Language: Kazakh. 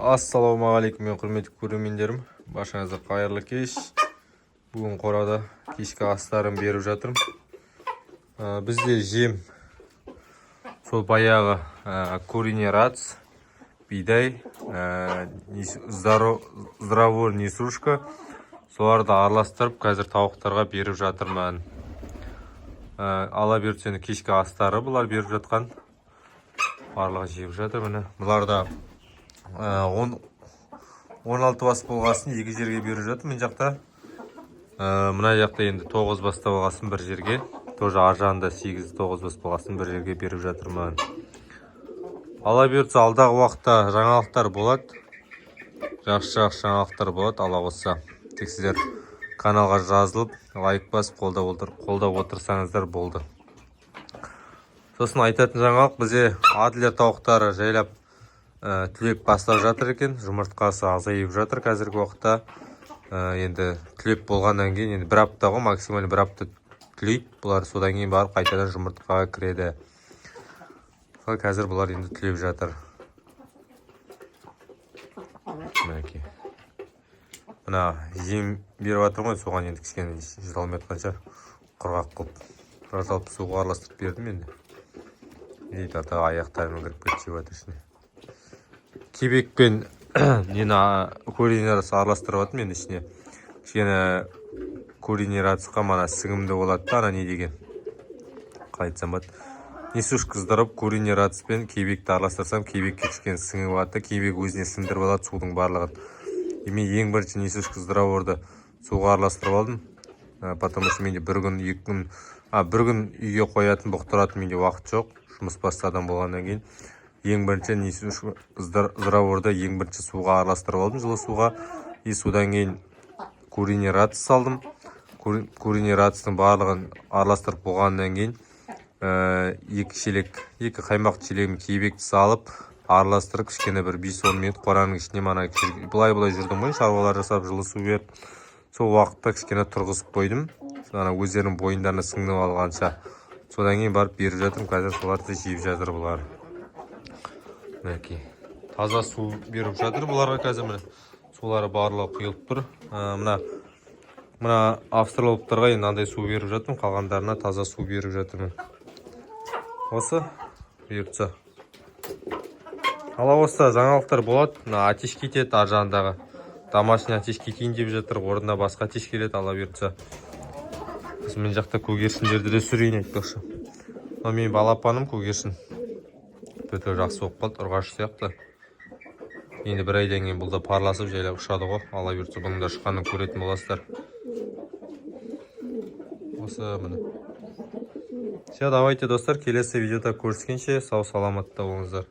Ассалаумағалейкум, менің құрметті көрермендерім! Баршаңызға қайырлы кеш! Бүгін қорада кешкі астарын беріп жатырмын. Бізде жем сол баяғы куриный рац, бидай, здоровый несушка, соларды араластырып, қазір тауықтарға беріп жатырмын. Алла бұйыртса, енді кешкі астары бұлар беріп жатқан, барлығы жеп жатыр. Міне, бұлар да 16 бас болғасын, екі жерге беріп жатыр. Мына жақта, мына жақта енді тоғыз баста болғасын, бір жерге тоже, ар жағында 8-9 бас болғасын, бір жерге беріп жатырмын. Алла бұйыртса, алдағы уақытта жаңалықтар болады, жақсы жақсы жаңалықтар болады, Алла қаласа. Тек сіздер каналға жазылып, лайк басып, қолдап отырсаңыздар болды. Сосын айтатын жаңалық: бізде адлер тауықтары жайлап түлеп бастап жатыр екен, жұмыртқасы азайып жатыр қазіргі уақытта. Енді түлеп болғаннан кейін, енді бір апта ғой, максимально бір апта түлейді бұлар, содан кейін барып қайтадан жұмыртқаға кіреді. Сол қазір бұлар енді түлеп жатыр. Мінекей, мына жем беріп жатырмын ғой, соған енді кішкене жете алмай жатқан шығар. Құрғақ қылып бір алып, суға араластырып бердім енді. Дейді, ата аяқтарымен кіріп кетіп жеп жатыр ішіне. Кебекпен нені, куриный араластырып жатырмын енді ішіне. Кішкене куриный рацқа мана сіңімді болады да, ана не деген, қалай айтсам болады, несушка қыздырып, куриный рац пен кебекті араластырсам, кебекке кішкене сіңіп алады да, кебек өзіне сіңдіріп алады судың барлығын. И мен ең бірінші несушка здраворды суға араластырып алдым, потому что менде бір күн, 2 күн, бір күн үйге қоятын, бұқтыратын менде уақыт жоқ, жұмыс басты адам болғаннан кейін. Ең бірінші несушка здраворды ең бірінші суға араластырып алдым, жылы суға, и содан кейін куриный рац салдым. Куриный рацтың барлығын араластырып болғаннан кейін екі шелек, екі қаймақ шелегін кебекті салып, араластырып, кішкене бір 5-10 минут қораның ішіне мана былай былай жүрдім ғой, шаруалар жасап, жылы су беріп, сол уақытта кішкене тұрғызып қойдым, ана өздерінің бойындарына сіңіп алғанша. Содан кейін барып беріп жатырмын. Қазір соларды жеп жатыр бұлар. Мінекей, таза су беріп жатыр бұларға қазір. Міне, сулары барлығы құйылып тұр. Мына австралоптарға енді мынандай су беріп жатырмын, қалғандарына таза су беріп жатырмын. Осы бұйыртса, Алла қосса, жаңалықтар болады. Мына әтеш кетеді, ар жағындағы домашний әтеш кетейін деп жатыр, орнына басқа әтеш келеді, Алла бұйыртса. Сосын мына жақта көгершіндерді де сүрейін. Айтпақшы, мынау менің балапаным көгершін, өте жақсы болып қалды, ұрғашы сияқты. Енді бір айдан кейін бұл да парласып, жайлап ұшады ғой, Алла бұйыртса, бұның да ұшқанын көретін боласыздар. Осы, міне. Все, давайте, достар, келесі видеода көріскенше, сау саламатта болыңыздар.